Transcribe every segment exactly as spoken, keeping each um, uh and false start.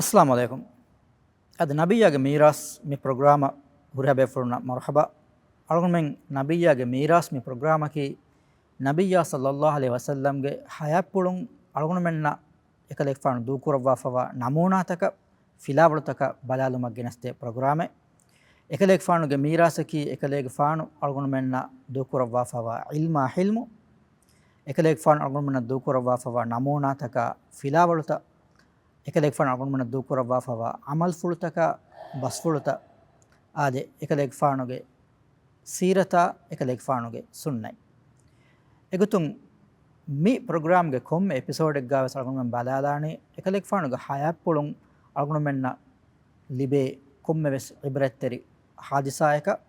އައްސަލާމު ޢަލައިކުމް. އަދި ނަބިއްޔާގެ މީރާސް މި ޕްރޮގްރާމަށް ހުރިހާ ބޭފުޅުންނަށް މަރުޙަބާ. އަޅުގަނޑުމެން ނަބިއްޔާގެ މީރާސް މި ޕްރޮގްރާމަކީ ނަބިއްޔާ ޞައްލައްލާހު ޢަލައިހި ވަސައްލަމްގެ ޙަޔާތްޕުޅުން އަޅުގަނޑުމެންނަށް އެކަލޭގެފާނު ދޫކުރައްވާފައިވާ ނަމޫނާތަކަށް، ފިލާވަޅުތަކަށް ބަލާލުމަށް ގެނެސްދޭ ޕްރޮގްރާމެއް. އެކަލޭގެފާނުގެ މީރާސަކީ އެކަލޭގެފާނު އަޅުގަނޑުމެންނަށް ދޫކުރައްވާފައިވާ ޢިލްމާ ޙިލްމު، އެކަލޭގެފާނު އަޅުގަނޑުމެންނަށް ދޫކުރައްވާފައިވާ ނަމޫނާތަކާ ފިލާވަޅުތައް، އެކަލޭގެފާނު އަޅުގަނޑުމެންނަށް ދޫކުރައްވާފައިވާ ޢަމަލުފުޅުތަކާ ބަސްފުޅުތައް، އާދެ، އެކަލޭގެފާނުގެ ސީރަތާ، އެކަލޭގެފާނުގެ ސުންނަތް. އެގޮތުން މި ޕްރޮގްރާމްގެ ކޮންމެ އެޕިސޯޑެއްގާވެސް އަޅުގަނޑުމެން ބަލާލާނީ އެކަލޭގެފާނުގެ ޙަޔާތްޕުޅުން އަޅުގަނޑުމެންނަށް ލިބޭ ކޮންމެވެސް ޢިބްރަތްތެރި ޙާދިސާއަކަށް.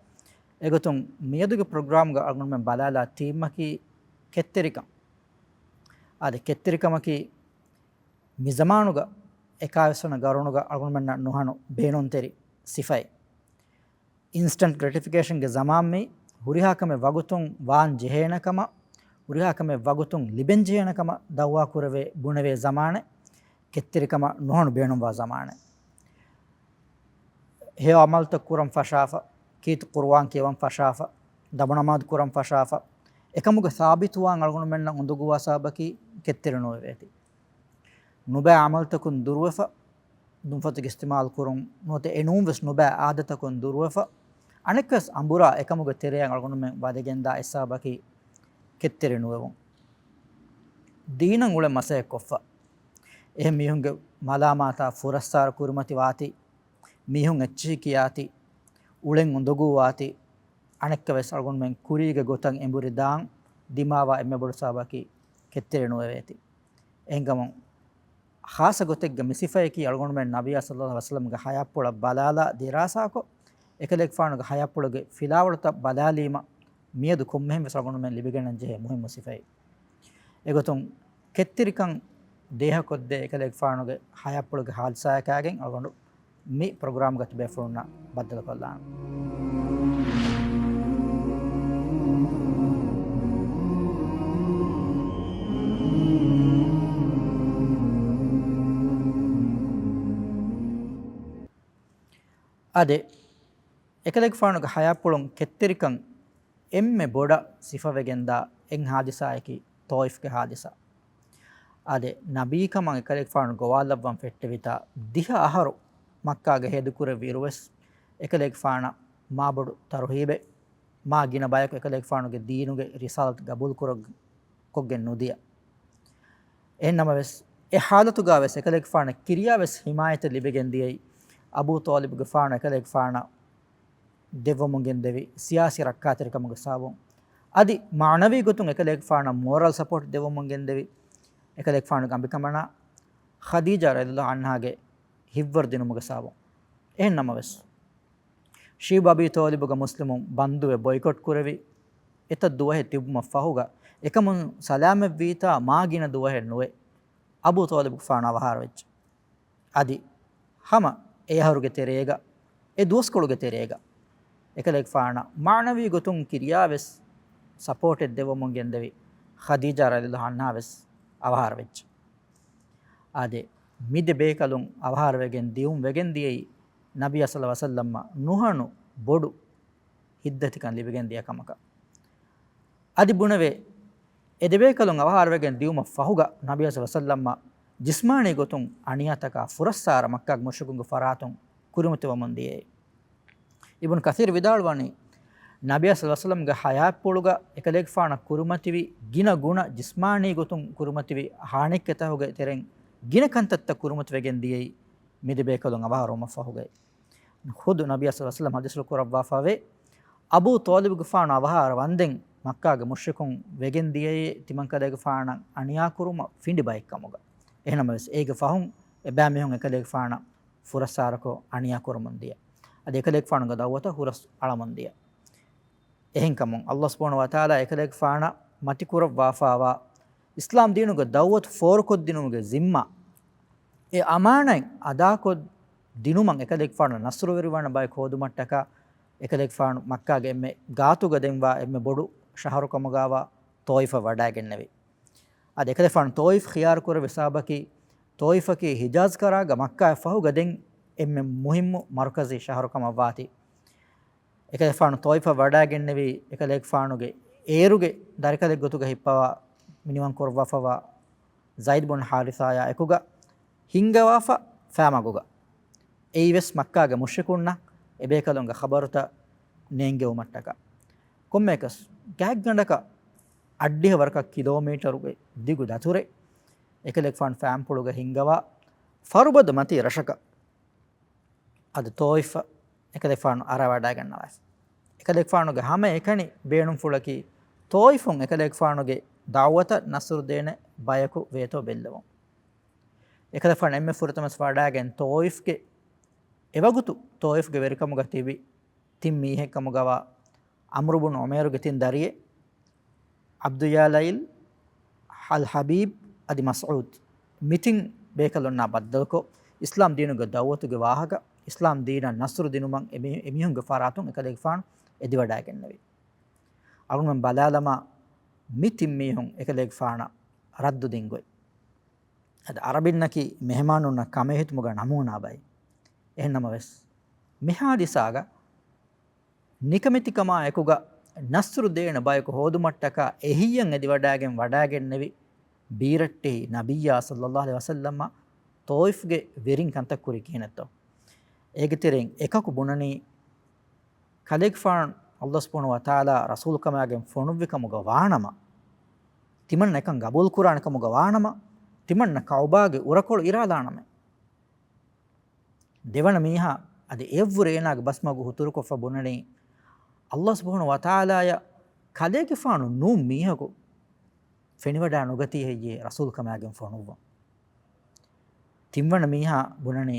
އެގޮތުން މިއަދުގެ ޕްރޮގްރާމްގަ އަޅުގަނޑުމެން ބަލާލާ ތީމަކީ ކެތްތެރިކަން. އާދެ، ކެތްތެރިކަމަކީ މިޒަމާނުގަ އެކާވެސްވަނަ ގަރުނުގަ އަޅުގަނޑުމެންނަށް ނުހަނު ބޭނުންތެރި ސިފައެއް. އިންސްޓަންޓް ގްރެޓިފިކޭޝަންގެ ޒަމާން މީ. ހުރިހާ ކަމެއް ވަގުތުން ވާން ޖެހޭނެ ކަމަށް، ހުރިހާ ކަމެއް ވަގުތުން ލިބެން ޖެހޭނެ ކަމަށް ދައުވާ ކުރެވޭ ބުނެވޭ ޒަމާނެއް، ކެތްތެރިކަމަށް ނުހަނު ބޭނުންވާ ޒަމާނެއް. ހެޔޮ ޢަމަލުތައް ކުރަން ފަށާފަ، ކީރިތި ޤުރުއާން ކިޔަވަން ފަށާފަ، ދަބުނަމާދު ކުރަން ފަށާފަ، އެކަމުގެ ސާބިތުވާން އަޅުގަނޑުމެންނަށް އުނދަގޫވާ ސަބަބަކީ ކެތްތެރި ނުވެވޭތީ. ނުބައި ޢަމަލުތަކުން ދުރުވެފަ، ނުފަތުގެ އިސްތިޢުމާލު ކުރުން ނުވަތަ އެނޫންވެސް ނުބައި އާދަތަކުން ދުރުވެފަ، އަނެއްކަސް އަނބުރާ އެކަމުގެ ތެރެއަށް އަޅުގަނޑުމެން ވަދެގެންދާ އެއް ސަބަބަކީ ކެތްތެރި ނުވެވުން. ދީނަށް އުޅެން މަސައްކަތްކޮށްފަ، އެހެން މީހުންގެ މަލާމާތާ ފުރައްސާރަ ކުރިމަތިވާތީ، މީހުން އެއްޗިހި ކިޔާތީ، އުޅެން އުނދަގޫވާތީ، އަނެއްކާވެސް އަޅުގަނޑުމެން ކުރީގެ ގޮތަށް އެނބުރި ދާން ދިމާވާ އެންމެ ބޮޑު ސަބަބަކީ ކެތްތެރި ނުވެވޭތީ. އެހެންކަމުން ޚާއްޞަ ގޮތެއްގަ މި ސިފަޔަކީ އަޅުގަނޑުމެން ނަބިއްޔާ ޞައްލައްލާހު ޢަލައިހި ވަސައްލަމްގެ ޙަޔާތްޕުޅަށް ބަލާލާ ދިރާސާކޮށް، އެކަލޭގެފާނުގެ ޙަޔާތްޕުޅުގެ ފިލާވަޅުތައް ބަލާލީމަ، މިއަދު ކޮންމެހެން ވެސް އަޅުގަނޑުމެން ލިބިގެން ޖެހޭ މުހިއްމު ސިފައެއް. އެގޮތުން ކެތްތެރިކަން ދޭހަކޮށްދޭ އެކަލޭގެފާނުގެ ޙަޔާތްޕުޅުގެ ޙާދިސާއަކާގެން އަޅުގަނޑު މި ޕްރޮގްރާމްގަ ތިބޭފުޅުންނާ ބައްދަލުކޮށްލާނަން. އާދެ، އެކަލޭގެފާނުގެ ޙަޔާތްޕުޅުން ކެތްތެރިކަން އެންމެ ބޮޑަށް ސިފަވެގެންދާ އެއް ޙާދިސާއަކީ ޠާއިފްގެ ޙާދިސާ. އާދެ، ނަބީކަމަށް އެކަލޭގެފާނު ގޮވާލައްވަން ފެއްޓެވިތާ ދިހަ އަހަރު މައްކާގަ ހޭދަކުރެއްވިއިރުވެސް އެކަލޭގެފާނަށް މާބޮޑު ތަރުހީބެއް، މާ ގިނަ ބަޔަކު އެކަލޭގެފާނުގެ ދީނުގެ ރިސާލަތު ގަބޫލު ކުރައް-، ކޮށްގެން ނުދިޔަ. އެހެން ނަމަވެސް، އެ ޙާލަތުގާވެސް އެކަލޭގެފާނަށް ކިރިޔާވެސް ޙިމާޔަތެއް ލިބިގެން ދިޔައީ، އަބޫ ޠާލިބުގެފާނު އެކަލޭގެފާނަށް ދެއްވަމުން ގެންދެވި ސިޔާސީ ރައްކާތެރިކަމުގެ ސަބަބުން، އަދި މާނަވީ ގޮތުން އެކަލޭގެފާނަށް މޯރަލް ސަޕޯޓް ދެއްވަމުން ގެންދެވި އެކަލޭގެފާނުގެ އަނބިކަނބަނާ ޚަދީޖާ ރަޟިޔަﷲ ޢަންހާގެ ހިތްވަރު ދިނުމުގެ ސަބަބުން. އެހެން ނަމަވެސް، ޝީބް އަބީ ޠާލިބުގެ މުސްލިމުން ބަންދުވެ ބޮއިކޮޓް ކުރެވި އެތައް ދުވަހެއް ތިބުމަށް ފަހުގަ، އެކަމުން ސަލާމަތްވީތާ މާ ގިނަ ދުވަހެއް ނުވެ، އަބޫ ޠާލިބުގެފާނު އަވަހާރަވެއްޖެ. އަދި ހަމަ އެ އަހަރުގެ ތެރޭގަ، އެ ދުވަސްކޮޅުގެ ތެރޭގަ، އެކަލޭގެފާނަށް މާނަވީ ގޮތުން ކިރިޔާވެސް ސަޕޯޓެއް ދެއްވަމުން ގެންދެވި ޚަދީޖާ ރަޟިޔަﷲ ޢަންހާ ވެސް އަވަހާރަވެއްޖެ. އާދެ، މި ދެ ބޭކަލުން އަވަހާރަވެގެން ދިޔުން ވެގެން ދިޔައީ، ނަބިއްޔާ ޞައްލައްލާހު ޢަލައިހި ވަސައްލަމަށް ނުހަނު ބޮޑު ހިތްދަތިކަން ލިބިގެން ދިޔަ ކަމަކަށް. އަދި ބުނެވޭ، އެ ދެބޭކަލުން އަވަހާރަވެގެން ދިޔުމަށް ފަހުގަ، ނަބިއްޔާ ޞައްލައްލާހު ޢަލައިހި ވަސައްލަމަށް ޖިސްމާނީ ގޮތުން އަނިޔާތަކާ ފުރައްސާރަ މައްކާގެ މުޝްރިކުންގެ ފަރާތުން ކުރިމަތިވަމުން ދިޔައީ. އިބްނު ކަސީރު ވިދާޅުވަނީ، ނަބިއްޔާ ޞައްލައްލާހު ޢަލައިހި ވަސައްލަމްގެ ޙަޔާތްޕުޅުގަ އެކަލޭގެފާނަށް ކުރިމަތިވި ގިނަ ގުނަ ޖިސްމާނީ ގޮތުން ކުރިމަތިވި ހާނެއްކެތަހުގެ ތެރެއިން ގިނަ ކަންތައްތައް ކުރިމަތިވެގެން ދިޔައީ މި ދެބޭކަލުން އަވަހާރަވުމަށް ފަހުގައި. ޚުދު ނަބިއްޔާ ޞައްލައްލާހު ޢަލައިހި ވަސައްލަމް ޙަދީޘްފުޅު ކުރައްވާފަވޭ، އަބޫ ޠާލިބުގެފާނު އަވަހާރަ ވަންދެން މައްކާގެ މުޝްރިކުން ވެގެން ދިޔައީ ތިމަންކަލޭގެފާނަށް އަނިޔާކުރުމަށް ފިނޑި ބައެއްކަމުގަ. އެހެންނަމަވެސް، އޭގެ ފަހުން އެބައިމީހުން އެކަލޭގެފާނަށް ފުރައްސާރަކޮށް އަނިޔާކުރަމުން ދިޔަ. އަދި އެކަލޭގެފާނުގެ ދަޢުވަތަށް ހުރަސް އަޅަމުން ދިޔަ. އެހެންކަމުން، ﷲ ސުބްޙާނަހޫ ވަތަޢާލާ އެކަލޭގެފާނަށް މަތިކުރައްވާފައިވާ އިސްލާމް ދީނުގެ ދަޢުވަތު ފޯރުކޮށްދިނުމުގެ ޒިންމާ، އެ އަމާނާތް އަދާކޮށް ދިނުމަށް އެކަލޭގެފާނަށް ނަޞްރުވެރިވާނެ ބައެއް ހޯދުމަށްޓަކާ، އެކަލޭގެފާނު މައްކާގެ އެންމެ ގާތުގަ ދެންވާ އެންމެ ބޮޑު ޝަހަރު ކަމުގައިވާ ޠާއިފަށް ވަޑައިގެންނެވި. އަދި އެކަލޭގެފާނު ޠާއިފް ޚިޔާރު ކުރެއްވި ސަބަބަކީ، ތޯއިފަކީ ހިޖާޒް ކަރާގަ މައްކާއަށް ފަހުގަ ދެން އެންމެ މުހިއްމު މަރުކަޒީ ޝަހަރު ކަމަށް ވާތީ. އެކަލޭގެފާނު ތޯއިފަށް ވަޑައިގެންނެވީ އެކަލޭގެފާނުގެ އޭރުގެ ދަރިކަލެއް ގޮތުގަ ހިއްޕަވާ މިނިވަން ކުރައްވާފަވާ ޒައިދް ބުން ޙާރިޘާޔާ އެކުގަ ހިންގަވާފަ ފައިމަގުގަ. އެއީވެސް މައްކާގެ މުޝްރިކުންނަށް އެބޭކަލުންގެ ޚަބަރުތައް ނޭނގެވުމަށްޓަކާ. ކޮންމެއަކަސް ގާތްގަނޑަކަށް އަށްޑިހަ ވަރަކަށް ކިލޯމީޓަރުގެ ދިގު ދަތުރެއް އެކަލޭގެފާނު ފައިންޕުޅުގަ ހިންގަވާ ފަރުބަދަ މަތީ ރަށަކަށް އަދި ތޯއިފަށް އެކަލޭގެފާނު އަރާވަޑައިގަންނަވައިފި. އެކަލޭގެފާނުގެ ހަމައެކަނި ބޭނުންފުޅަކީ ތޯއިފުން އެކަލޭގެފާނުގެ ދަޢުވަތަށް ނަޞްރު ދޭނެ ބަޔަކު ވޭތޯ ބެއްލެވުން. އެކަލޭގެފާނު އެންމެ ފުރަތަމަ ވަޑައިގެން ތޯއިފްގެ އެވަގުތު ތޯއިފްގެ ވެރިކަމުގަ ތިބި ތިން މީހެއްކަމުގަވާ ޢަމްރު ބުން ޢުމޭރުގެ ތިން ދަރިއެއް، ޢަބްދު ޔާލައިލް، އަލް ޙަބީބް އަދި މަސްޢޫދް، މިތިން ބޭކަލުންނާ ބައްދަލުކޮށް، އިސްލާމް ދީނުގެ ދަޢުވަތުގެ ވާހަކަ، އިސްލާމް ދީނަށް ނަޞްރު ދިނުމަށް އެމީ-، އެމީހުންގެ ފަރާތުން އެކަލޭގެފާނު އެދިވަޑައިގެންނެވި. އަޅުގަނޑުމެން ބަލާލަމާ، މި ތިން މީހުން އެކަލޭގެފާނަށް ރައްދު ދިން ގޮތް. އަދި އަރަބިންނަކީ މެހެމާނުންނަށް ކަމެއް ހިތުމުގަ ނަމޫނާ ބައެއް. އެހެން ނަމަވެސް، މި ޙާދިސާގަ ނިކަމެތިކަމާ އެކުގަ ނަޞްރު ދޭނެ ބަޔަކު ހޯދުމަށްޓަކާ އެހިއްޔަށް އެދިވަޑައިގެން ވަޑައިގެންނެވި ބީރައްޓެހި ނަބިއްޔާ ޞައްލައްލާހު ޢަލައިހި ވަސައްލަމަށް ތޯއިފްގެ ވެރިން ކަންތައް ކުރީ ކިހިނެއްތޯ؟ އޭގެ ތެރެއިން އެކަކު ބުނަނީ، ކަލޭގެފާނު ﷲ ސުބްޙާނަހޫ ވަތަޢާލާ ރަސޫލުކަމާގެން ފޮނުއްވި ކަމުގަ ވާނަމަ، ތިމަންނަ އެކަން ގަބޫލު ކުރާނެ ކަމުގަ ވާނަމަ، ތިމަންނަ ކަޢުބާގެ އުރަކޮޅު އިރާލާނަމޭ. ދެވަނަ މީހާ އަދި އެއަށްވުރެ އޭނާގެ ބަސްމަގު ހުތުރުކޮށްފަ ބުނަނީ، ﷲ ސުބްޙާނަހޫ ވަތަޢާލާޔަށް ކަލޭގެފާނު ނޫން މީހަކު ފެނިވަޑައި ނުގަތީ ހެއްޔޭ ރަސޫލުކަމާގެން ފޮނުއްވަން. ތިންވަނަ މީހާ ބުނަނީ،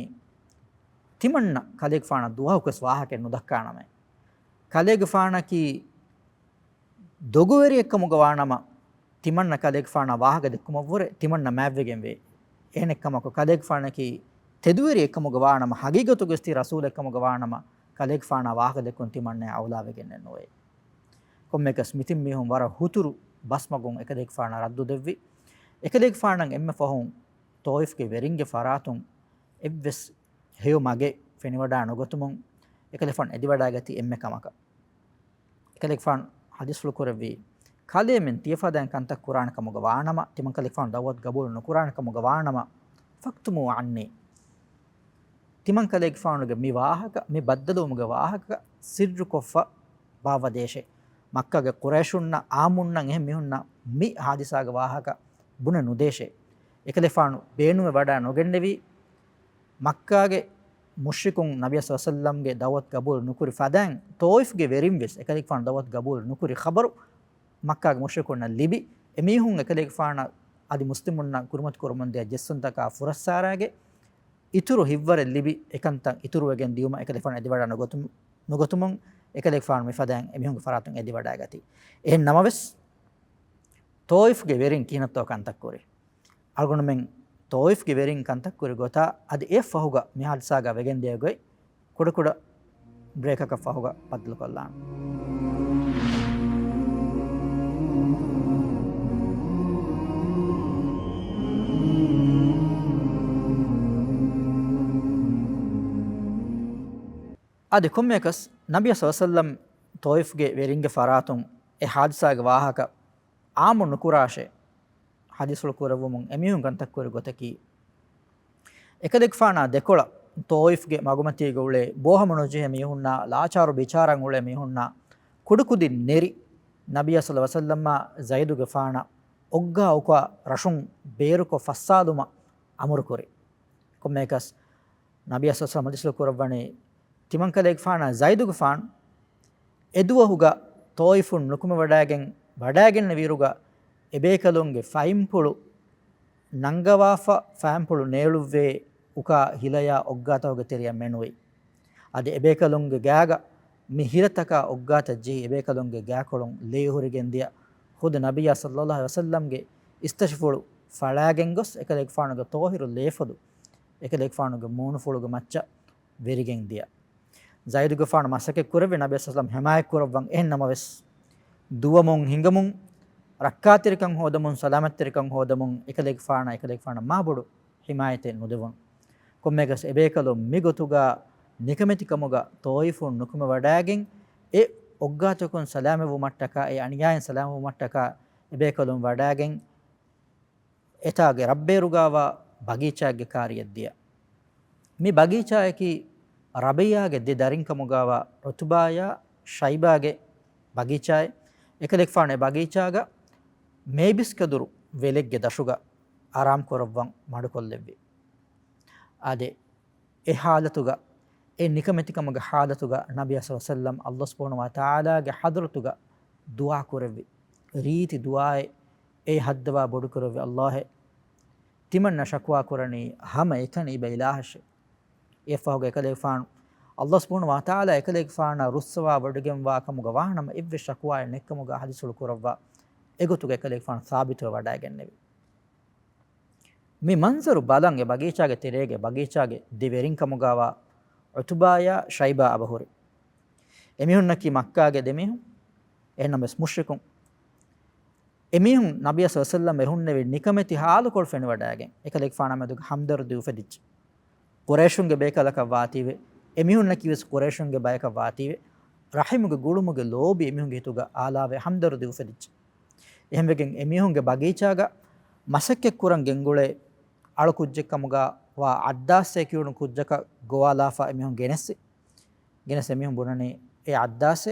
ތިމަންނަ ކަލޭގެފާނަށް ދުވަހަކުވެސް ވާހަކައެއް ނުދައްކާނަމޭ. ކަލޭގެފާނަކީ ދޮގުވެރިއެއްކަމުގަ ވާނަމަ، ތިމަންނަ ކަލޭގެފާނަށް ވާހަކަ ދެއްކުމަށްވުރެ ތިމަންނަ މާތްވެގެންވޭ. އެހެނެއްކަމަކު، ކަލޭގެފާނަކީ ތެދުވެރިއެއްކަމުގަ ވާނަމަ، ހަގީގަތުގައި ތި ރަސޫލެއްކަމުގަ ވާނަމަ، ކަލޭގެފާނާ ވާހަކަ ދެއްކުން ތިމަންނައަށް އައުލާވެގެންނެއް ނުވޭ. ކޮންމެއަކަސް މިތިން މީހުން ވަރަށް ހުތުރު ބަސްމަގުން އެކަލޭގެފާނަށް ރައްދު ދެއްވި. އެކަލޭގެފާނަށް އެންމެ ފަހުން ތޯއިފްގެ ވެރިންގެ ފަރާތުން އެއްވެސް ހެޔޮ މަގެއް ފެނިވަޑާ ނުގަތުމުން އެކަލޭގެފާނު އެދިވަޑައިގަތީ އެންމެ ކަމަކަށް. އެކަލޭގެފާނު ޙަދީޘްފުޅު ކުރެއްވީ، ކަލޭމެން ތިޔަފަދައިން ކަންތައް ކުރާނެ ކަމުގަ ވާނަމަ، ތިމަން ކަލޭގެފާނު ދަޢުވަތު ގަބޫލު ނުކުރާނެ ކަމުގަ ވާނަމަ، ފަކްތުމޫ ޢަންނީ. ތިމަން ކަލޭގެފާނުގެ މި ވާހަކަ، މި ބައްދަލުވުމުގެ ވާހަކަ ސިއްރުކޮށްފަ ބާއްވަދޭށޭ. މައްކާގެ ޤުރައިޝުންނަށް، ޢާއްމުންނަށް، އެހެން މީހުންނަށް މި ޙާދިސާގެ ވާހަކަ ބުނެ ނުދޭށޭ. އެކަލޭގެފާނު ބޭނުމެއް ވަޑައި ނުގެންނެވީ، މައްކާގެ މުޝްރިކުން ނަބިއްޔާ ޞައްލަﷲު ޢަލައިހި ވަސައްލަމްގެ ދަޢުވަތު ގަބޫލު ނުކުރި ފަދައިން، ތޯއިފްގެ ވެރިން ވެސް އެކަލޭގެފާނު ދަޢުވަތު ގަބޫލު ނުކުރި ޚަބަރު މައްކާގެ މުޝްރިކުންނަށް ލިބި، އެމީހުން އެކަލޭގެފާނަށް އަދި މުސްލިމުންނަށް ކުރިމަތި ކުރަމުންދިޔަ ޖެއްސުންތަކާ ފުރައްސާރައިގެ އިތުރު ހިތްވަރެއް ލިބި، އެކަންތައް އިތުރުވެގެން ދިޔުމަށް އެކަލޭގެފާނު އެދިވަޑައި ނުގަތު-، ނުގަތުމުން އެކަލޭގެފާނު މިފަދައިން އެމީހުންގެ ފަރާތުން އެދިވަޑައިގަތީ. އެހެން ނަމަވެސް، ތޯއިފްގެ ވެރިން ކިހިނެއްތޯ ކަންތައް ކުރީ؟ އަޅުގަނޑުމެން ތޯއިފްގެ ވެރިން ކަންތައް ކުރި ގޮތާ އަދި އެއަށް ފަހުގަ މި ޙާދިސާގަ ވެގެންދިޔަ ގޮތް ކުޑަކުޑަ ބްރޭކަކަށް ފަހުގަ ބައްދަލުކޮށްލާނަން. އަދި ކޮންމެއަކަސް ނަބިއްޔާ ޞައްލަﷲު ޢަލައިހި ވަސައްލަމް ތޯއިފްގެ ވެރިންގެ ފަރާތުން އެ ޙާދިސާގެ ވާހަކަ ޢާއްމު ނުކުރާށޭ. ޙަދީޘްފުޅު ކުރެއްވުމުން އެމީހުން ކަންތައް ކުރި ގޮތަކީ، އެކަލޭގެފާނާ ދެކޮޅަށް ތޯއިފްގެ މަގުމަތީގަ އުޅޭ ބޯހަމަނުޖެހޭ މީހުންނާ، ލާޗާރު ބިޗާރަން އުޅޭ މީހުންނާ، ކުޑަކުދިން ނެރި، ނަބިއްޔާ ޞައްލަﷲު ޢަލައިހި ވަސައްލަމާ ޒައިދުގެފާނަށް އޮއްގާ އުކާ ރަށުން ބޭރުކޮށް ފައްސާލުމަށް އަމުރުކުރި. ކޮންމެއަކަސް، ނަބިއްޔާ ޞައްލަﷲު ޢަލައިހި ވަސައްލަމް ޙަދީޘްފުޅު ކުރައްވަނީ، ތިމަންކަލޭގެފާނާ ޒައިދުގެފާނު އެދުވަހުގަ ތޯއިފުން ނުކުމެވަޑައިގެން ވަޑައިގެންނެވިއިރުގަ، އެބޭކަލުންގެ ފައިންޕުޅު ނަންގަވާފަ، ފައިންޕުޅު ނޭޅުއްވޭ އުކާ ހިލަޔާ އޮއްގާތަކުގެ ތެރެއަށް މެނުވި. އަދި އެބޭކަލުންގެ ގާގަ މި ހިލަތަކާ އޮއްގާތައް ޖެހި، އެބޭކަލުންގެ ގާކޮޅުން ލޭހުރިގެންދިޔަ ޚުދު ނަބިއްޔާ ޞައްލަﷲު ޢަލައިހި ވަސައްލަމްގެ އިސްތަށިފުޅު ފަޅާގެން ގޮސް، އެކަލޭގެފާނުގެ ޠާހިރު ލޭފޮދު އެކަލޭގެފާނުގެ މޫނުފުޅުގެ މައްޗަށް ވެރިގެން ދިޔަ. ޒައިދުގެފާނު މަސައްކަތް ކުރެއްވި ނަބިއްޔާ ޞައްލަﷲު ޢަލައިހި ވަސައްލަމް ޙިމާޔަތް ކުރައްވަން. އެހެން ނަމަވެސް، ދުވަމުން ހިނގަމުން، ރައްކާތެރިކަން ހޯދަމުން، ސަލާމަތްތެރިކަން ހޯދަމުން އެކަލޭގެފާނަށް އެކަލޭގެފާނަށް މާބޮޑު ޙިމާޔަތެއް ނުދެވުނު. ކޮންމެއަކަސް އެބޭކަލުން މިގޮތުގަ ނިކަމެތިކަމުގަ ޠާއިފުން ނުކުމެވަޑައިގެން، އެ އޮއްގާތަކުން ސަލާމަތްވުމަށްޓަކާ، އެ އަނިޔާއިން ސަލާމަތްވުމަށްޓަކާ އެބޭކަލުން ވަޑައިގެން، އެތާގެ ރަށްބޭރުގާވާ ބަގީޗާއެއްގެ ކާރިއަށް ދިޔަ. މި ބަގީޗާއަކީ ރަބީޢާގެ ދެ ދަރިންކަމުގާވާ ޢުތުބާޔާ ޝައިބާގެ ބަގީޗާއެއް. އެކަލޭގެފާނު އެ ބަގީޗާގަ މޭބިސްކަދުރު ވެލެއްގެ ދަށުގަ އާރާމް ކުރައްވަން މަޑުކޮށްލެއްވި. އާދެ، އެ ޙާލަތުގަ، އެ ނިކަމެތިކަމުގެ ޙާލަތުގަ ނަބިއްޔާ ޞައްލަﷲު ޢަލައިހި ވަސައްލަމް ﷲ ސުބްޙާނަހޫ ވަތަޢާލާގެ ޙަޟްރަތުގަ ދުޢާ ކުރެއްވި. ރީތި ދުޢާއެއް. އެ ހައްދަވާ ބޮޑުކުރެއްވި ﷲ އޭ، ތިމަންނަ ޝަކުވާ ކުރަނީ ހަމަ އެކަނި އިބަ އިލާހަށެ. އެއަށްފަހުގަ އެކަލޭގެފާނު ﷲ ސުބްޙާނަހޫ ވަތަޢާލާ އެކަލޭގެފާނަށް ރުއްސަވާ ވޮޑިގެންވާ ކަމުގަ ވާނަމަ، އެއްވެސް ޝަކުވާއެއް ނެތްކަމުގަ ޙަދީޘްފުޅު ކުރައްވާ، އެގޮތުގަ އެކަލޭގެފާނު ސާބިތުވެ ވަޑައިގެންނެވި. މި މަންޒަރު ބަލަން އެ ބަގީޗާގެ ތެރޭގަ ބަގީޗާގެ ދެ ވެރިން ކަމުގާވާ ޢުތުބާޔާ ޝައިބާ އަބަހުރި. އެމީހުންނަކީ މައްކާގެ ދެމީހުން، އެހެންނަމަވެސް މުޝްރިކުން. އެމީހުން ނަބިއްޔާ ޞައްލަﷲު ޢަލައިހި ވަސައްލަމަށް އެރުންނެވި ނިކަމެތި ޙާލުކޮޅު ފެނިވަޑައިގެން، އެކަލޭގެފާނާ މެދުގަ ހަމްދަރުދީ އުފެދިއްޖެ. ޤުރައިޝުންގެ ބޭކަލަކަށް ވާތީވެ، އެމީހުންނަކީވެސް ޤުރައިޝުންގެ ބަޔަކަށް ވާތީވެ، ރަޙިމުގެ ގުޅުމުގެ ލޯބި އެމީހުންގެ ހިތުގަ އާލާވެ ހަމްދަރުދީ އުފެދިއްޖެ. އެހެންވެގެން އެމީހުންގެ ބަގީޗާގަ މަސައްކަތްކުރަން ގެންގުޅޭ އަޅު ކުއްޖެއް ކަމުގަ ވާ ޢައްދާސްއޭ ކިޔުނު ކުއްޖަކަށް ގޮވާލާފަ އެމީހުން ގެނެސް، ގެނެސް އެމީހުން ބުނަނީ އޭ ޢައްދާސްއޭ،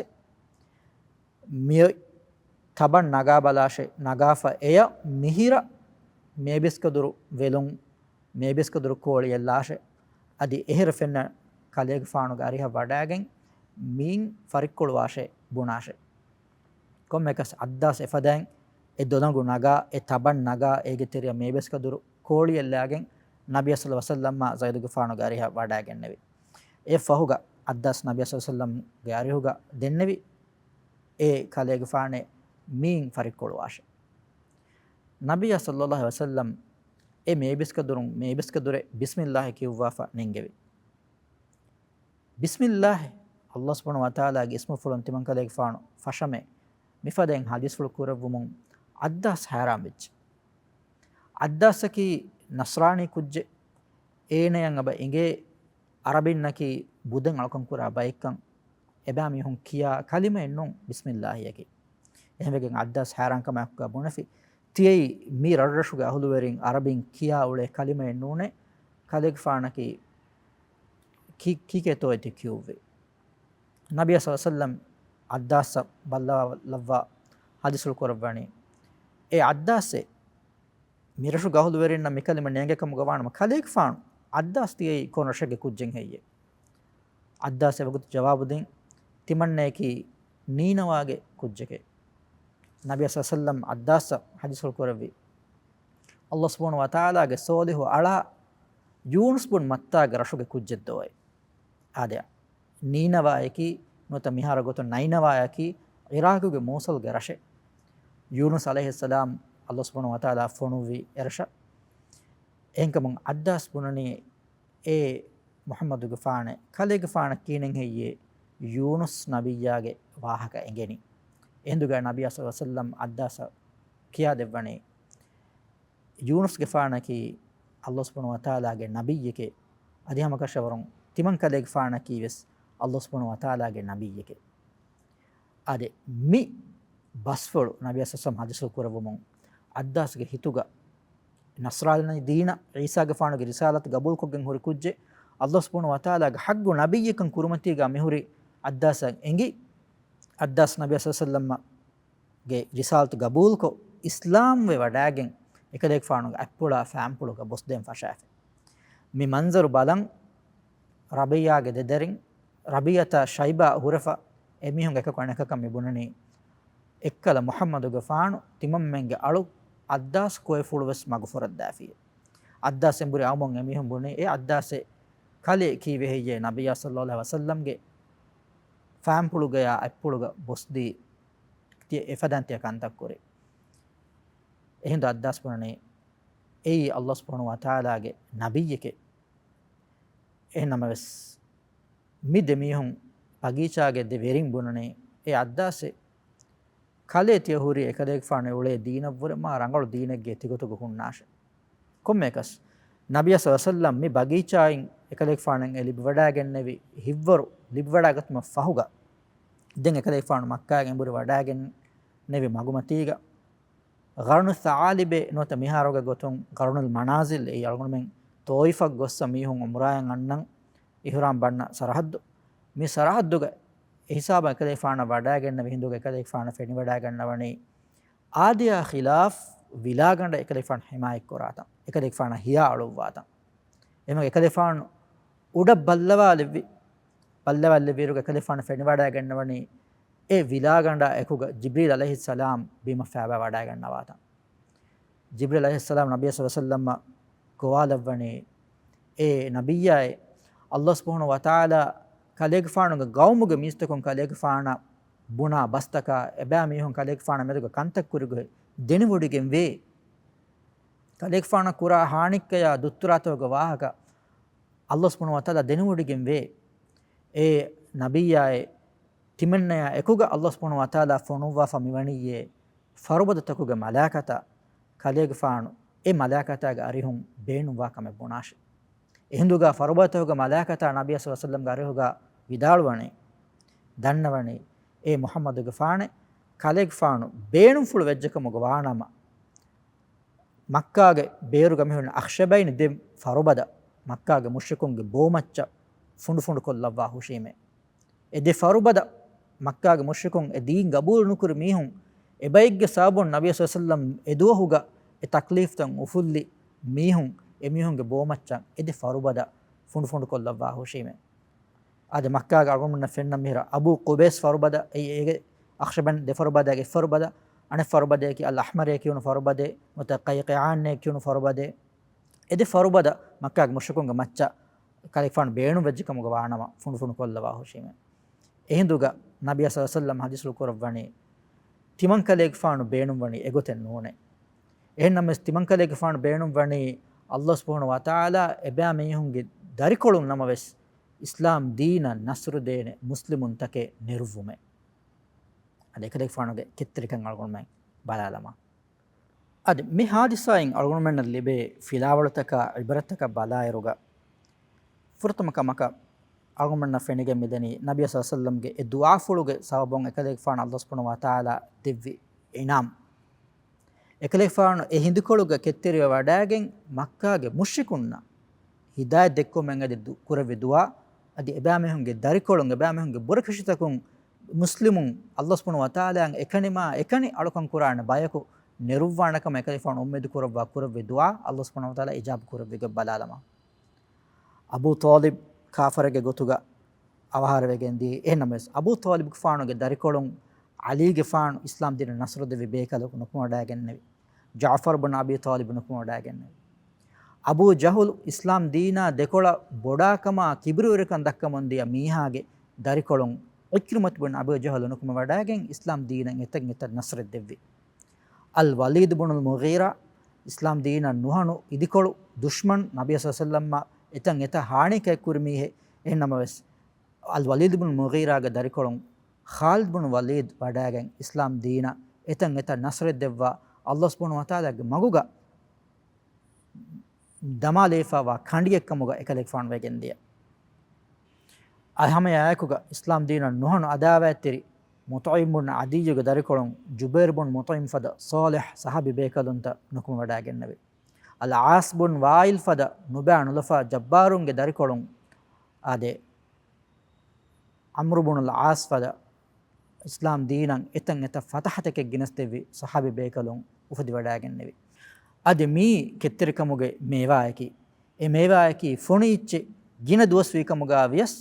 މިއޮތް ތަބަން ނަގާބަލާށޭ، ނަގާފަ އެޔަށް މިހިރަ މޭބިސްކަދުރު ވެލުން، މޭބިސްކަދުރު ކޯޅިއެއްލާށޭ. އަދި އެހެރަ ފެންނަ ކަލޭގެފާނުގެ އަރިހަށް ވަޑައިގެން މީން ފަރިއްކޮޅުވާށޭ، ބުނާށޭ. ކޮންމެއަކަސް ޢައްދާސް އެފަދައިން އެ ދޮލަނގު ނަގާ، އެ ތަބަން ނަގާ، އޭގެ ތެރެއަށް މޭބިސްކަދުރު ކޯޅިއެއްލާގެން ނަބިއްޔާ ޞައްލަﷲު ޢަލައިހި ވަސައްލަމާ ޒައިދުގެފާނުގެ އަރިހަށް ވަޑައިގެންނެވި. އެއަށްފަހުގަ ޢައްދާސް ނަބިއްޔާ ޞައްލަﷲު ޢަލައިހި ވަސައްލަމްގެ އަރިހުގަ ދެންނެވި އެ ކަލޭގެފާނޭ މީން ފަރިއްކޮޅުވާށޭ. ނަބިއްޔާ ޞައްލަﷲު ޢަލައިހި ވަސައްލަމް އެ މޭބިސްކަދުރުން މޭބިސްކަދުރެއް ބިސްމިއްލާހި ކިޔުއްވާފަ ނެންގެވި. ބިސްމިއްލާހި، ﷲ ސުބްޙާނަހޫ ވަތަޢާލާގެ އިސްމުފުޅުން ތިމަންކަލޭގެފާނު ފަށަމޭ، މިފަދައިން ޙަދީޘްފުޅު ކުރެއްވުމުން ޢައްދާސް ހައިރާންވެއްޖެ. ޢައްދާސަކީ ނަޞްރާނީ ކުއްޖެއް. އޭނަޔަށް އެބަ އެނގޭ ޢަރަބިންނަކީ ބުދެއް އަޅުކަން ކުރާ ބައެއްކަން. އެބައިމީހުން ކިޔާ ކަލިމައެއް ނޫން ބިސްމިއްލާހިއަކީ. އެހެންވެގެން ޢައްދާސް ޙައިރާންކަމާއެކުގަ ބުނެފި، ތިޔައީ މި ރަށްރަށުގެ އަހުލުވެރިން ޢަރަބިން ކިޔާ އުޅޭ ކަލިމައެއް ނޫނޭ، ކަލޭގެފާނަކީ ކި-، ކީކޭތޯއޭ ތި ކިޔުއްވީ؟ ނަބިއްޔާ ޞައްލަﷲު ޢަލައިހި ވަސައްލަމް ޢައްދާސަށް ބައްލަވާލައްވާ ޙަދީޘްފުޅު ކުރައްވަނީ، އޭ ޢައްދާސޭ، މިރަށުގެ އަހުލުވެރިންނަށް މިކަލިމަ ނޭނގޭ ކަމުގަ ވާނަމަ، ކަލޭގެފާނު ޢައްދާސް ތިޔައީ ކޮން ރަށެއްގެ ކުއްޖެއް ހެއްޔޭ؟ ޢައްދާސް އެވަގުތު ޖަވާބު ދިން، ތިމަންނަޔަކީ ނީނަވާގެ ކުއްޖެކޭ. ނަބިއްޔާ ޞައްލަﷲު ޢަލައިހި ވަސައްލަމް ޢައްދާސަށް ޙަދީޘްފުޅު ކުރެއްވި، ﷲ ސުބްޙާނަހޫ ވަތަޢާލާގެ ޞާލިޙު އަޅާ ޔޫނުސް ބުން މައްތާގެ ރަށުގެ ކުއްޖެއްދޯއޭ. އާދެ، ނީނަވާއަކީ ނުވަތަ މިހާރު ގޮތުން ނައިނަވާއަކީ ޢިރާޤުގެ މޫޞަލްގެ ރަށެއް. ޔޫނުސް ޢަލައިހިއްސަލާމް ﷲ ސުބްޙާނަހޫ ވަތަޢާލާ ފޮނުއްވި އެރަށަށް. އެހެންކަމުން ޢައްދާސް ބުނަނީ، އޭ މުޙައްމަދުގެފާނޭ، ކަލޭގެފާނަށް ކިހިނެއް ހެއްޔޭ ޔޫނުސް ނަބިއްޔާގެ ވާހަކަ އެނގެނީ؟ އެހިނދުގަ ނަބިއްޔާ ޞައްލަﷲު ޢަލައިހި ވަސައްލަމް ޢައްދާސަށް ކިޔާދެއްވަނީ، ޔޫނުސްގެފާނަކީ ﷲ ސުބްޙާނަހޫ ވަތަޢާލާގެ ނަބިއްޔެކޭ. އަދި ހަމަކަށަވަރުން ތިމަންކަލޭގެފާނަކީވެސް ﷲ ސުބްޙާނަހޫ ވަތަޢާލާގެ ނަބިއްޔެކޭ. އާދެ، މި ބަސްފުޅު ނަބިއްޔާ ޞައްލަﷲު ޢަލައިހި ވަސައްލަމް ޙަދީޘްފުޅު ކުރެއްވުމުން، ޢައްދާސްގެ ހިތުގަ ނަޞްރާނީ ދީނަށް ޢީސާގެފާނުގެ ރިސާލަތު ގަބޫލުކޮށްގެން ހުރި ކުއްޖެއް، ﷲ ސުބްޙާނަހޫ ވަތަޢާލާގެ ޙައްޤު ނަބިއްޔެއްކަން ކުރިމަތީގަ މިހުރި ޢައްދާސަށް އެނގި، ޢައްދާސް ނަބިއްޔާ ޞައްލަﷲު ޢަލައިހި ވަސައްލަމްގެ ރިސާލަތު ގަބޫލުކޮށް، އިސްލާމްވެ ވަޑައިގެން، އެކަލޭގެފާނުގެ އަތްޕުޅާ ފައިންޕުޅުގަ ބޮސްދޭން ފަށާފި. މި މަންޒަރު ބަލަން، ރަބީޢާގެ ދެދަރިން، ރަބީޢަތާ ޝައިބާ ހުރެފަ، އެމީހުން އެކަކު އަނެކަކަށް މި ބުނަނީ، އެއްކަލަ މުޙައްމަދުގެފާނު ތިމަންމެންގެ އަޅު ޢައްދާސް ކޮއެފުޅުވެސް މަގުފުރައްދާފި. ޢައްދާސް އެނބުރި އައުމުން އެމީހުން ބުނީ، އޭ ޢައްދާސޭ، ކަލޭ ކީއްވެ ހެއްޔޭ ނަބިއްޔާ ޞައްލަﷲު ޢަލައިހި ވަސައްލަމްގެ ފައިންޕުޅުގަޔާ އަތްޕުޅުގަ ބޮސްދީ ތި އެފަދައިން ތިޔަ ކަންތައް ކުރީ؟ އެހިނދު ޢައްދާސް ބުނަނީ، އެއީ ﷲ ސުބްޙާނަހޫ ވަތަޢާލާގެ ނަބިއްޔެކޭ. އެހެންނަމަވެސް، މި ދެމީހުން ބަގީޗާގެ ދެ ވެރިން ބުނަނީ، އޭ ޢައްދާސޭ، ކަލޭ ތިޔަ ހުރީ އެކަލޭގެފާނު އުޅޭ ދީނަށްވުރެ މާ ރަނގަޅު ދީނެއްގެ ތިގޮތުގަ ހުންނާށޭ. ކޮންމެއަކަސް، ނަބިޔާ ޞައްލަﷲު ޢަލައިހި ވަސައްލަމް މި ބަގީޗާއިން އެކަލޭގެފާނަށް އެ ލިބިވަޑައިގެންނެވި ހިތްވަރު ލިބިވަޑައިގަތުމަށް ފަހުގަ، ދެން އެކަލޭގެފާނު މައްކާގެ އެނބުރި ވަޑައިގެންނެވި މަގުމަތީގަ، ޤަރުނު ޘަޢާލިބޭ ނުވަތަ މިހާރުގެ ގޮތުން ޤަރުނުލް މަނާޒިލް އެއީ އަޅުގަނޑުމެން ޠާއިފަށް ގޮއްސަ މީހުން ޢުމްރާއަށް އަންނަން އިޙްރާމް ބަންނަ ސަރަޙައްދު. މި ސަރަޙައްދުގަ އެހިސާބަށް އެކަލޭގެފާނަށް ވަޑައިގެންނެވި ހިނދުގަ އެކަލޭގެފާނަށް ފެނިވަޑައިގަންނަވަނީ އާދަޔާ ޚިލާފް ވިލާގަނޑަށް އެކަލޭގެފާނު ޙިމާޔަތްކުރާތަން، އެކަލޭގެފާނަށް ހިޔާ އަޅުއްވާތަން. އެމަގު އެކަލޭގެފާނު އުޑަށް ބައްލަވާލެއްވި، ބައްލަވާލެއްވިއިރުގަ އެކަލޭގެފާނު ފެނިވަޑައިގަންނަވަނީ އެ ވިލާގަނޑާ އެކުގަ ޖިބްރީލް ޢަލައިހިއްސަލާމް ބީމަށް ފައިބާ ވަޑައިގަންނަވާތަން. ޖިބްރީލް ޢަލައިހިއްސަލާމް ނަބިއްޔާ ޞައްލަﷲު ޢަލައިހި ވަސައްލަމަށް ގޮވާލައްވަނީ، އޭ ނަބިއްޔާއޭ، ﷲ ސުބްޙާނަހޫ ވަތަޢާލާ ކަލޭގެފާނުގެ ޤައުމުގެ މީސްތަކުން ކަލޭގެފާނަށް ބުނާ ބަސްތަކާ އެބައިމީހުން ކަލޭގެފާނާ މެދުގަ ކަންތައް ކުރި ގޮތް ދެނެވޮޑިގެން ވޭ. ކަލޭގެފާނަށް ކުރާ ހާނިއްކަޔާ ދުއްތުރާތަކުގެ ވާހަކަ ﷲ ސުބްޙާނަހޫ ވަތަޢާލާ ދެނެވޮޑިގެން ވޭ. އޭ ނަބިއްޔާއޭ، ތިމަންނަޔާ އެކުގަ ﷲ ސުބްޙާނަހޫ ވަތަޢާލާ ފޮނުއްވާފަ މިވަނީއޭ ފަރުބަދަތަކުގެ މަލާއިކަތާ، ކަލޭގެފާނު އެ މަލާއިކަތާގެ އަރިހުން ބޭނުންވާ ކަމެއް ބުނާށި. އެހިނދުގަ ފަރުބަދަތަކުގެ މަލާއިކަތާ ނަބިއްޔާ ޞައްލަﷲު ޢަލައިހި ވަސައްލަމްގެ އަރިހުގަ ވިދާޅުވަނީ، ދަންނަވަނީ، އޭ މުޙައްމަދުގެފާނޭ، ކަލޭގެފާނު ބޭނުންފުޅު ވެއްޖެކަމުގަ ވާނަމަ، މައްކާގެ ބޭރުގަ މިހުން އަޚްޝަބައިން ދެ ފަރުބަދަ މައްކާގެ މުޝްރިކުންގެ ބޯމައްޗަށް ފުނޑުފުނޑުކޮށްލައްވާ ހުށީމޭ. އެ ދެ ފަރުބަދަ މައްކާގެ މުޝްރިކުން އެ ދީން ގަބޫލު ނުކުރި މީހުން، އެބައެއްގެ ސަބަބުން ނަބިއްޔާ ޞައްލަﷲު ޢަލައިހި ވަސައްލަމް އެ ދުވަހުގަ އެ ތަކްލީފްތައް އުފުއްލި މީހުން، އެ މީހުންގެ ބޯމައްޗަށް އެ ދެ ފަރުބަދަ ފުނޑުފުނޑުކޮށްލައްވާ ހުށީމޭ. އާދެ، މައްކާގެ އަޅުގަނޑުމެންނަށް ފެންނަ މިހިރަ އަބޫ ޤުބައިސް ފަރުބަދަ، އެ، އޭގެ އަޚްޝަބަން ދެ ފަރުބަދައިގެ އެއް ފަރުބަދަ، އަނެއް ފަރުބަދަޔަކީ އަލް އަޙްމަރޭ ކިޔުނު ފަރުބަދެއް، ނުވަތަ ޤައިޤަޢާނޭ ކިޔުނު ފަރުބަދެއް. އެ ދެ ފަރުބަދަ މައްކާގެ މުޝްރިކުންގެ މައްޗަށް ކަލޭގެފާނު ބޭނުން ވެއްޖެ ކަމުގަ ވާނަމަ، ފުނޑުފުނޑު ކޮށްލަވާ ހުށީމޭ. އެހިނދުގަ ނަބިއްޔާ ޞައްލަﷲު ޢަލައިހި ވަސައްލަމް ޙަދީޘްފުޅު ކުރައްވަނީ، ތިމަން ކަލޭގެފާނު ބޭނުންވަނީ އެގޮތެއް ނޫނޭ. އެހެންނަމަވެސް، ތިމަން ކަލޭގެފާނު ބޭނުންވަނީ ﷲ ސުބްޙާނަހޫ ވަތަޢާލާ އެބައިމީހުންގެ ދަރިކޮޅުން ނަމަވެސް، އިސްލާމް ދީނަށް ނަޞްރު ދޭނެ މުސްލިމުންތަކެއް ނެރުއްވުމޭ. އަދި އެކަލޭގެފާނުގެ ކެތްތެރިކަން އަޅުގަނޑުމެން ބަލާލަމާ. އަދި މި ޙާދިސާއިން އަޅުގަނޑުމެންނަށް ލިބޭ ފިލާވަޅުތަކާ ޢިބްރަތަކަށް ބަލާއިރުގަ، ފުރަތަމަ ކަމަކަށް އަޅުގަނޑުމެންނަށް ފެނިގެން މިދަނީ ނަބިއްޔާ ޞައްލަﷲު ޢަލައިހި ވަސައްލަމްގެ އެ ދުޢާފުޅުގެ ސަބަބުން އެކަލޭގެފާނަށް ﷲ ސުބްޙާނަހޫ ވަތަޢާލާ ދެއްވި އިނާމް. އެކަލޭގެފާނު އެ ހިނދުކޮޅުގަ ކެތްތެރިވެ ވަޑައިގެން މައްކާގެ މުޝްރިކުންނަށް ހިދާޔަތް ދެއްކުމަށް އެދި ދު-، ކުރެއްވި ދުޢާ، އަދި އެބައިމީހުންގެ ދަރިކޮޅުން، އެބައިމީހުންގެ ބުރަކަށިތަކުން މުސްލިމުން ﷲ ސުބްޙާނަހޫ ވަތަޢާލާއަށް އެކަނިމާ އެކަނި އަޅުކަން ކުރާނެ ބަޔަކު ނެރުއްވާނެ ކަމަށް އެކަލޭގެފާނު އުއްމީދު ކުރައްވާ ކުރެއްވި ދުޢާ ﷲ ސުބްޙާނަހޫ ވަތަޢާލާ އިޖާބަ ކުރެއްވި ގޮތް ބަލާލަމާ. އަބޫ ޠާލިބް ކާފަރެއްގެ ގޮތުގަ އަވަހާރަވެގެން ދިޔައީ. އެހެންނަމަވެސް، އަބޫ ޠާލިބުގެފާނުގެ ދަރިކޮޅުން ޢަލީގެފާނު އިސްލާމް ދީނަށް ނަޞްރު ދެއްވި ބޭކަލަކު ނުކުމެވަޑައިގެންނެވި. ޖަޢުފަރު ބުން އަބީ ޠާލިބު ނުކުމެވަޑައިގެންނެވި. އަބޫ ޖަހުލު އިސްލާމް ދީނާ ދެކޮޅަށް ބޮޑާކަމާ ކިބުރުވެރިކަން ދައްކަމުން ދިޔަ މީހާގެ ދަރިކޮޅުން ޢިކްރިމަތު ބުން އަބޫ ޖަހުލު ނުކުމެވަޑައިގެން އިސްލާމް ދީނަށް އެތަން އެތަން ނަޞްރެއް ދެއްވި. އަލް ވަލީދު ބުނުލް މުޣީރާ އިސްލާމް ދީނަށް ނުހަނު އިދިކޮޅު ދުޝްމަން ނަބިއްޔާ ޞައްލަﷲު ޢަލައިހި ވަސައްލަމަށް އެތަން އެތައް ހާނިކައެއް ކުރި މީހެއް. އެހެންނަމަވެސް، އަލް ވަލީދު ބުނު މުޣީރާގެ ދަރިކޮޅުން ޚާލިދު ބުނު ވަލީދު ވަޑައިގެން އިސްލާމް ދީނަށް އެތަން އެތައް ނަޞްރެއް ދެއްވާ، ﷲ ސުބްޙާނަހޫ ވަތަޢާލާގެ މަގުގަ ދަމާލައިފައިވާ ކަނޑިއެއްކަމުގަ އެކަލޭގެފާނު ވެގެންދިޔަ. އަދި ހަމައެއާއެކުގަ އިސްލާމް ދީނަށް ނުހަނު ޢަދާވާތްތެރި މުޠްޢިމް ބުން ޢަދިއްޔުގެ ދަރިކޮޅުން ޖުބައިރު ބުން މުޠްޢިމް ފަދަ ޞާލިޙް ޞަޙާބީ ބޭކަލުންތައް ނުކުމެވަޑައިގެންނެވި. އަލް ޢާޞް ބުން ވާއިލް ފަދަ ނުބައި ނުލަފާ ޖައްބާރުންގެ ދަރިކޮޅުން އާދެ، ޢަމްރު ބުނުލް ޢާޞް ފަދަ އިސްލާމް ދީނަށް އެތަން އެތައް ފަތަޙަތަކެއް ގެނެސްދެއްވި ޞަޙާބީ ބޭކަލުން އުފެދިވަޑައިގެންނެވި. އަދި މީ ކެތްތެރިކަމުގެ މޭވާއަކީ، އެ މޭވާއަކީ ފޮނި އެއްޗެއް ގިނަ ދުވަސްވީ ކަމުގަ ވިޔަސް،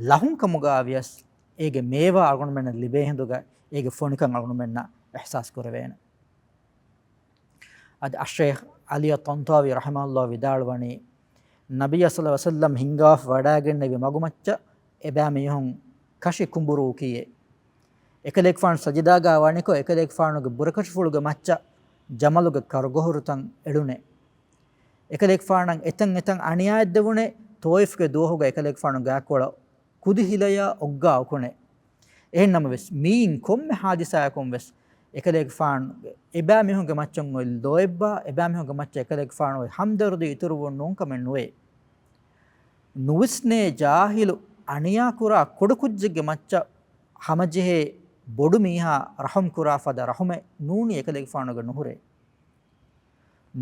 ލަހުން ކަމުގަ ވިޔަސް، އޭގެ މޭވާ އަޅުގަނޑުމެންނަށް ލިބޭ ހިނދުގަ އޭގެ ފޮނިކަން އަޅުގަނޑުމެންނަށް އިޙްސާސް ކުރެވޭނެ. އަދި އައްޝައިޚް ޢަލީ އައްޠަންޠާވީ ރަޙިމަހުﷲ ވިދާޅުވަނީ، ނަބިއްޔާ ޞައްލަﷲު ޢަލައިހި ވަސައްލަމް ހިންގާފަ ވަޑައިގެންނެވި މަގުމައްޗަށް އެބައިމީހުން ކަށި ކުނބުރޫކީއޭ. އެކަލޭގެފާނު ސަޖިދާގަ ވަނިކޮށް، އެކަލޭގެފާނުގެ ބުރަކަށިފުޅުގެ މައްޗަށް ޖަމަލުގެ ކަރުގޮހުރުތައް އެޅުނޭ. އެކަލޭގެފާނަށް އެތަން އެތަން އަނިޔާއެއް ދެވުނޭ. ޠާއިފުގެ ދުވަހުގަ އެކަލޭގެފާނު ގާކޮޅަށް ކުދިހިލަޔާ އޮއްގާ އުކުނޭ. އެހެންނަމަވެސް، މިއިން ކޮންމެ ޙާދިސާއަކުން ވެސް އެކަލޭގެފާނުގެ އެބައިމީހުންގެ މައްޗަށް އޮތް ލޯތްބާ، އެބައިމީހުންގެ މައްޗަށް އެކަލޭގެފާނު އޮތް ހަމްދަރުދީ އިތުރުވުން ނޫންކަމެއް ނުވޭ. ނުވިސްނޭ ޖާހިލު އަނިޔާކުރާ ކުޑަކުއްޖެއްގެ މައްޗަށް ހަމަޖެހޭ ބޮޑު މީހާ ރަޙުމް ކުރާ ފަދަ ރަޙުމެއް ނޫނީ އެކަލޭގެފާނުގެ ނުހުރޭ.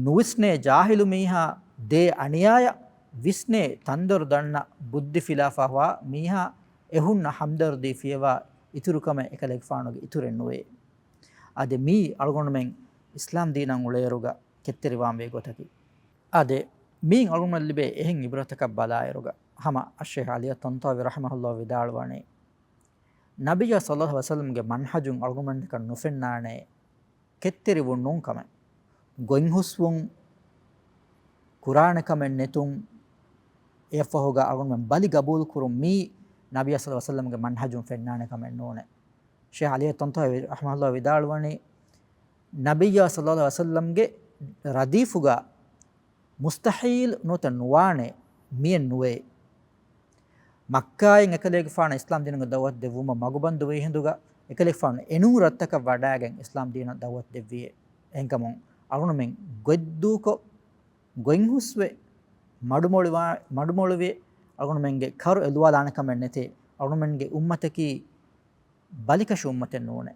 ނުވިސްނޭ ޖާހިލު މީހާ ދޭ އަނިޔާޔަށް ވިސްނޭ ތަންދޮރު ދަންނަ ބުއްދި ފިލާފަ ހޮވާ މީހާ އެހުންނަ ހަމްދަރުދީ ފިޔަވާ އިތުރުކަމެއް އެކަލޭގެފާނުގެ އިތުރެއް ނުވޭ. އާދެ، މީ އަޅުގަނޑުމެން އިސްލާމް ދީނަށް އުޅޭއިރުގަ ކެތްތެރިވާންވޭ ގޮތަކީ. އާދެ، މީން އަޅުގަނޑުމެން ލިބޭ އެހެން އިބްރަތަކަށް ބަލާއިރުގަ، ހަމަ އައްޝައިޚް ޢަލީއްޔަ ޠަންޠާވީ ރަޙިމަހުﷲ ވިދާޅުވަނީ، ނަބިއްޔާ ޞައްލަﷲު ޢަލައިހި ވަސައްލަމްގެ މަންހަޖުން އަޅުގަނޑުމެންނަކަށް ނުފެންނާނެ ކެތްތެރިވުން ނޫން ކަމެއް. ގޮތްހުސްވުން، ކުރާނެ ކަމެއް ނެތުން، އެއަށްފަހުގަ އަޅުގަނޑުމެން ބަލި ގަބޫލު ކުރުން، މީ ނަބިއްޔާ ޞައްލަﷲު ޢަލައިހި ވަސައްލަމްގެ މަންހަޖުން ފެންނާނެ ކަމެއް ނޫނޭ. ޝޭޚް ޢަލީއްޔަ ޠަންޠާވީ ރަޙިމަހުﷲ ވިދާޅުވަނީ، ނަބިއްޔާ ޞައްލަﷲު ޢަލައިހި ވަސައްލަމްގެ ރަދީފުގަ މުސްތަޙީލް ނުވަތަ ނުވާނެ މިއެއް ނުވޭ. މައްކާއިން އެކަލޭގެފާނަށް އިސްލާމް ދީނުގެ ދަޢުވަތު ދެއްވުމަށް މަގުބަންދުވި ހިނދުގަ، އެކަލޭގެފާނު އެނޫން ރަށްތަކަށް ވަޑައިގެން އިސްލާމް ދީނަށް ދަޢުވަތު ދެއްވިއޭ. އެހެންކަމުން އަޅުގަނޑުމެން ގޮތްދޫކޮށް، ގޮތްހުސްވެ، މަޑުމޮޅިވާ-، މަޑުމޮޅިވެ، އަޅުގަނޑުމެންގެ ކަރު އެލުވާލާނެ ކަމެއް ނެތޭ. އަޅުގަނޑުމެންގެ އުއްމަތަކީ ބަލިކަށި އުއްމަތެއް ނޫނޭ.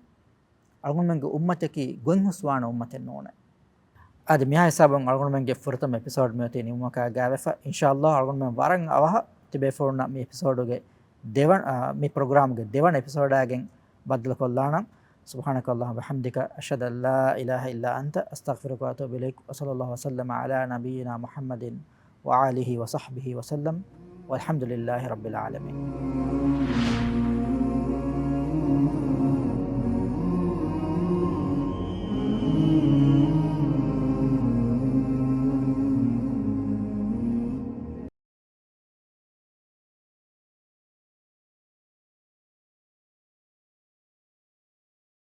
އަޅުގަނޑުމެންގެ އުއްމަތަކީ ގޮތްހުސްވާނެ އުއްމަތެއް ނޫނޭ. އަދި މިހާ ހިސާބުން އަޅުގަނޑުމެންގެ ފުރަތަމަ އެޕިސޯޑް މިއޮތީ ނިމުމަކާ ގާވެފަ. އިންޝާﷲ އަޅުގަނޑުމެން ވަރަށް އަވަހަށް ތިބޭފުޅުންނަށް މި އެޕިސޯޑުގެ ދެވަނަ، އާ، މި ޕްރޮގްރާމްގެ ދެވަނަ އެޕިސޯޑާގެން ބައްދަލުކޮށްލާނަން. سبحانك اللهم وبحمدك، أشهد أن لا إله إلا أنت، أستغفرك وأتوب إليك، وصلى الله وسلم على نبينا محمد وآله وصحبه وسلم، والحمد لله رب العالمين.